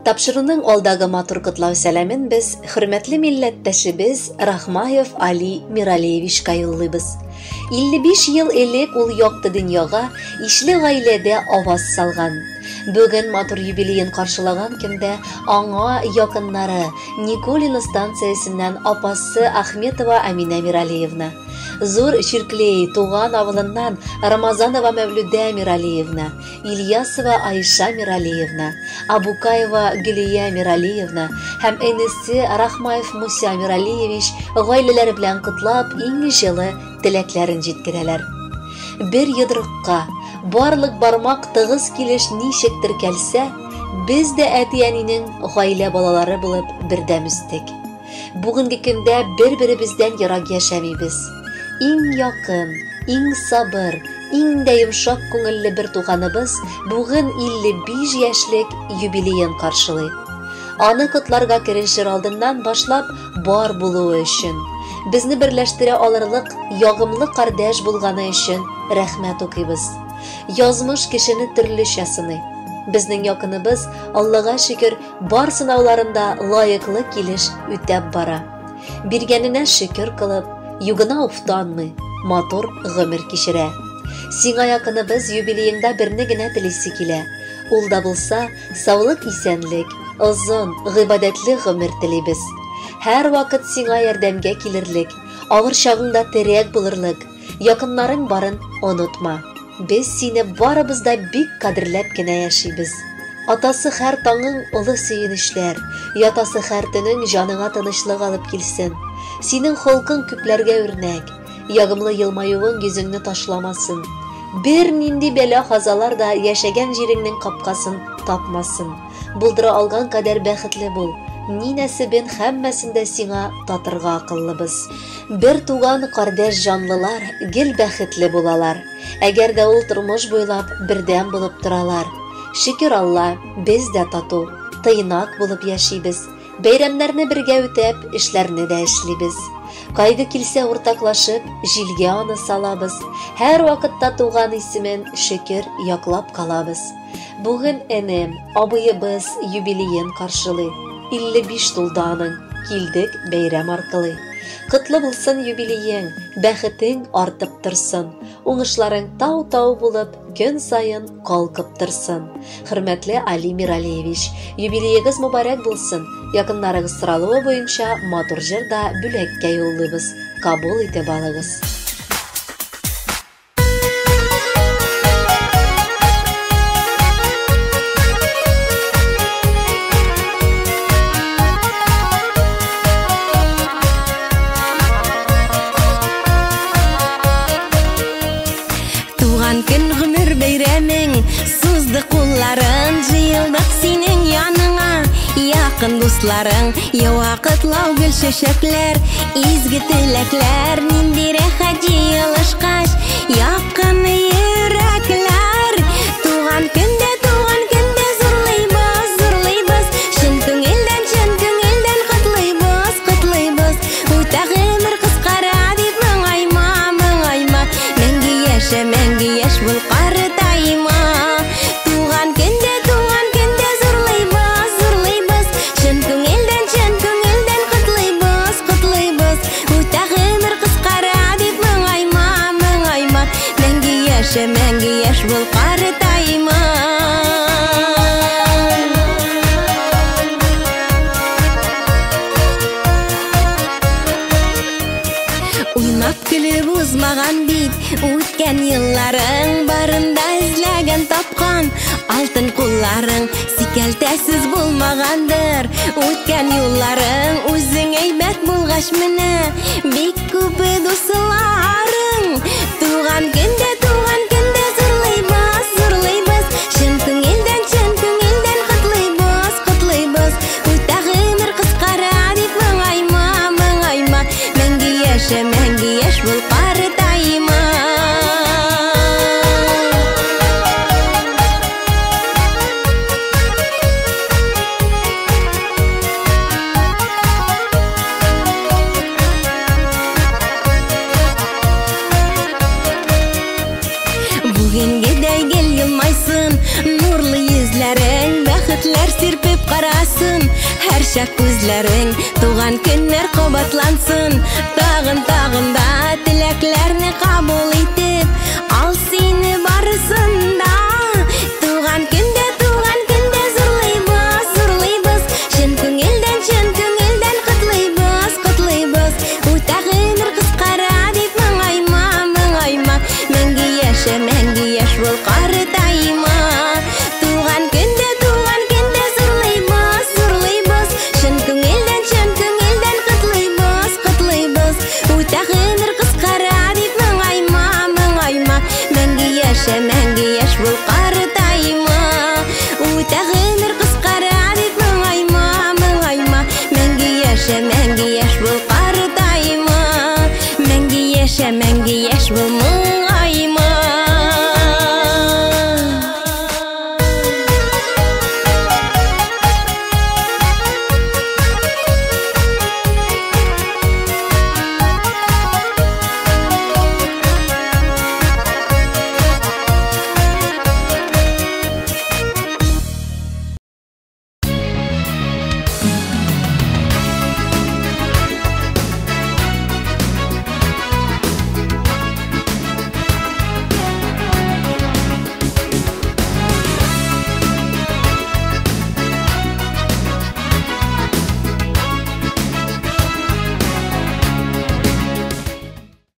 Тапшыруның алдагы матур котлау сәламен без хөрмәтле милләттәшебез Рахмаев Али Миралиевичка юллыйбыз. 55 ел элек ул якты дөньяга ишле гаиләдә аваз салган. Бүген матур юбилеен каршылаган көндә аңа якыннары Николино станциясеннән апасы Ахметова Аминә Миралиевна, Зур Чирклей туган авылыннан Рамазанова Мәвлүдә Миралиевна, Ильясова Айша Миралиевна, Абукаева Гөлия Миралиевна һәм энесе Рахмаев Муся Миралиевич гаиләләре белән котлап, иң җылы теләкләрен җиткерәләр. Бер йодрыкка барлык бармак тыгыз килеш ничек теркәлсә, без дә әти-әнинең гаилә балалары булып бердәм үстек. Бүгенге көндә бер-беребездән ерак яшәмибез. Иң якын, иң сабыр, иң дә йомшак күңелле бер туганыбыз бүген 55 яшьлек юбилеен каршылый. Аны котларга керешер алдыннан башлап бар булуы өчен, безне берләштерә алырлык ягымлы кардәш булганы өчен рәхмәт укыйбыз. Язмыш кешене төрлечә сыный. Безнең якыныбыз, Аллага шөкер, бар сынауларын да лаеклы килеш үтәп бара. Биргәненә шөкер кылып, югына уфтанмый, матур гомер кичерә. Сиңа якыныбыз юбилееңда берне генә телисе килә. Ул да булса, саулык-исәнлек, озын, гыйбадәтле гомер телибез. Һәрвакыт сиңа ярдәмгә килерлек, авыр чагыңда терәк булырлык, якыннарың барын онытма. Без сине барыбыз да бик кадерләп кенә яшибез. Атасы һәр таңың олы сөенечләр, ятасы һәр төнең җаныңа тынычлык алып килсен. Синең холкың күпләргә үрнәк, ягымлы елмаюың йөзеңне ташламасын. Бернинди бәла-казалар да яшәгән җиреңнең капкасын тапмасын. Булдыра алган кадәр бәхетле бул. Ни нәсебен һәммәсен дә сиңа татырга акыллыбыз. Бер туган кардәш җанлылар гел бәхетле булалар. Әгәр дә ул тормыш буйлап бердәм булып торалар. Шөкер Алла, без дә тату, тыйнак булып яшибез. Бәйрәмнәрне бергә үтәп, эшләрне дә эшлибез. Кайгы килсә уртаклашып, җилгә аны салабыз. Һәр вакытта туган исемен шөкер яклап калабыз. Бүген энем, абыебыз юбилеен каршылый. 55 тулды аның, килдек бәйрәм аркылы. Котлы булсын юбилеең, бәхетең артып торсын. Уңышларың тау-тау булып, көн саен калкып торсын. Хөрмәтле Али Миралиевич, юбилеегыз мөбарәк булсын. Якыннарыгыз соралуы буенча матур җыр да бүләккә юллыйбыз. Кабул итеп алыгыз. Туган көн гомер бәйрәмең, сузды кулларын, җыелдык синең яныңа, якын дусларың, ява котлау гөл чәчәкләр, изге теләкләр, нинди рәхәт җыелышкач, якын йөрәкләр. Туган көндә, туган көндә зурлыйбыз, зурлыйбыз, чын күңелдән, чын күңелдән котлыйбыз, котлыйбыз. Үтә гомер кыскара дип моңайма, моңайма, мәңге яшә, мәңге яшь бул, картайма. Туган көндә, туган көндә зурлыйбыз, зурлыйбыз, чын күңелдән, чын күңелдән котлыйбыз, котлыйбыз. Үтә гомер кыскара дип моңайма, моңайма, мәңге яшә, мәңге яшь бул, картайма. Уйнап көлеп узмаган бит үткән елларың, барында эзләгән тапкан алтын кулларың, сикәлтәсез булмагандыр үткән юлларың. Үзең әйбәт булгач менә бик күп дусларың. Туган көндә, туган көндә зурлыйбыз, зурлыйбыз, чын күңелдән, чын күңелдән котлыйбыз, котлыйбыз. Үтә гомер кыскара дип моңайма, моңайма, мәңге яшә, мәңге яшь бул, картайма. Бүгенгедәй гел елмайсын нурлы йөзләрең, бәхет Рәхмәтләр сирпеп карасын һәрчак күзләрең, туган көннәр кабатлансын. Тагын, тагын да теләкләрне кабул итеп, ал сине барысын да. Туган көндә, туган көндә зурлыйбыз, зурлыйбыз, чын күңелдән, чын күңелдән котлыйбыз, котлыйбыз. Үтә гомер кыскара дип моңайма, моңайма, мәңге яшә, мәңге яшь бул, картайма. Туган көндә, туган көндә зурлыйбыз, зурлыйбыз, чын күңелдән, чын күңелдән котлыйбыз, котлыйбыз. Үтә гомер кыскара дип моңайма, моңайма, мәңге яшә, мәңге яшь бул, картайма. Үтә гомер кыскара дип моңайма, моңайма, мәңге яшә, мәңге яшь бул, картайма. Мәңге яшә, мәңге яшь бул, моңайма.